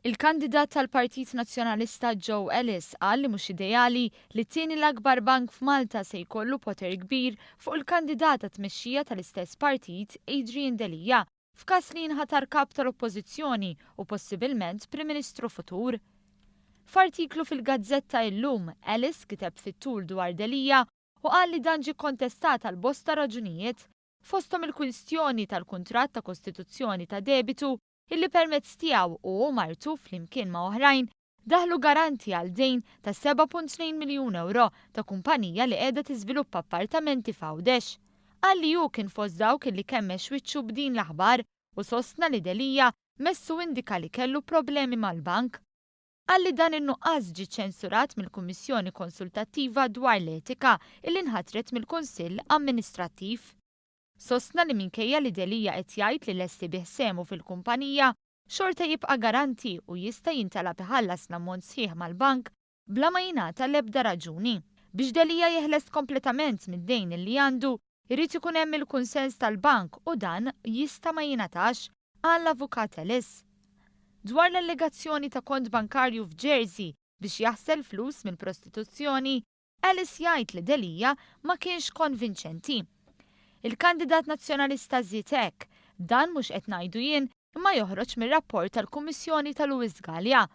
Il-kandidat tal-Partit Nazzjonalista Joe Ellis qal li mhux ideali li t-tieni l-akbar bank f'Malta se jkollu poter kbir fuq il-kandidat għat-tmexxija tal-istess partit Adrian Delia f'każ li jinħatar Kap tal-Oppożizzjoni u possibilment Prim Ministru futur. F'artiklu fil-gazzetta Illum, Ellis kiteb fit-tul dwar Delia u qal li dan ġie kkontestat għal bosta raġunijiet, fosthom il-kwistjoni tal-kuntratt ta' kostituzzjoni ta' debitu illi permezz tiegħu hu u martu flimkien ma' oħrajn daħlu garanti għal dejn ta' 7.2 miljun ewro ta' kumpanija li qiegħda tiżviluppa appartamenti f'Għawdex. Qal li hu kien fost dawk illi kemmex wiċċu b'din l-aħbar u sostna li Delia messu indika li kellu problemi mal-bank. Qal li dan in-nuqqas ġie ċensurat mill-Kummissjoni Konsultattiva dwar l-Etika illi nħatret mill-Kunsill Amministrattiv. Sostna li minkejja li Delia qed jgħid li lest ibigħ sehmu fil-kumpanija, xorta jibqa' garanti u jista' jintalab iħallas l-ammont sħiħ mal-bank bla ma jingħata l-ebda raġuni. Biex Delia jeħles kompletament mid-dejn li għandu, irid ikun hemm il-kunsens tal-bank u dan jista' ma jingħatax, qal l-Avukat Ellis. Dwar l-allegazzjoni ta' kont bankarju f'Jersey biex jaħsel flus mill-prostituzzjoni, Ellis jgħid li Delia ma kienx konvinċenti. Il-kandidat Nazzjonalista żied hekk, Dan mhux qed ngħidu jien imma joħroġ mir-rapport tal-Kummissjoni ta' Louis Galea.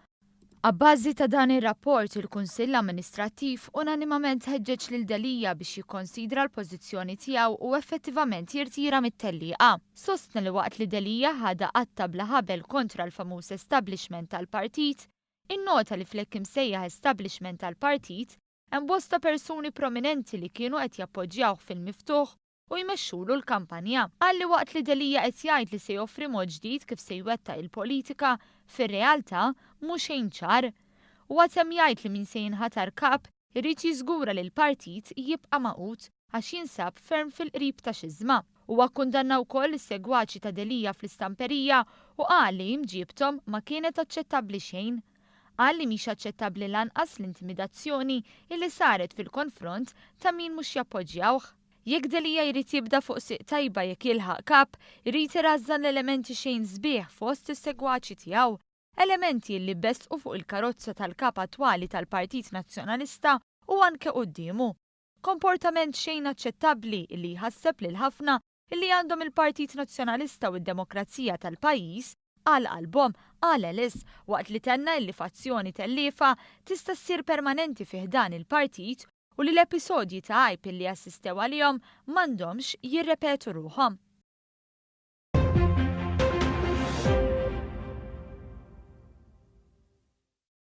Abbażi ta' dan ir-rapport, il-Kunsill Amministrattiv unanimament ħeġġeġ lil Delia biex jikkonsidra l-pożizzjoni tiegħu u effettivament jirtira mit-tellieqa. Sostna li waqt li Delia ħadha qatta bla ħabel kontra l-famuż establishment tal-partit, innota li fl-hekk imsejjaħ establishment tal-partit hemm bosta persuni prominenti li kienu qed jappoġġjawh fil-miftuħ u jmexxulu l-kampanja. Qal li waqt li Delia qed jgħid li se joffri mod ġdid kif se jwettaq il-politika, fir-realtà mhu xejn ċar. Huwa temm jgħid li min se jinħatar Kap irid jiżgura li l-partit jibqa' magħqud għax jinsab ferm fil-qrib ta' xiżma. Huwa kkundanna wkoll is-segwaċi ta' Delia fl-istamperija u qal li imġiebthom ma kienet aċċettabbli xejn. Qal li mhix aċċettabbli lanqas l-intimidazzjoni illi saret fil-konfront ta' min mhux jappoġġjawh. Jekk Delia jrid jibda fuq sieq tajba jekk jilħaq Kap, irid irażżan l-elementi xejn sbieħ fost is-segwaċi tiegħu. Elementi illi bessqu fuq il-karozza tal-Kap attwali tal-Partit Nazzjonalista u anke quddiemu. Komportament xejn aċċettabbli illi jħasseb lil ħafna illi għandhom il-Partit Nazzjonalista u d-demokrazija tal-pajjiż għal qalbhom, qal Ellis, waqt li tenna illi fazzjoni telliefa tista' ssir permanenti fi ħdan il-partit u li l-episodji ta' għajb illi assistew għalihom m'għandhomx jirrepetu ruħhom.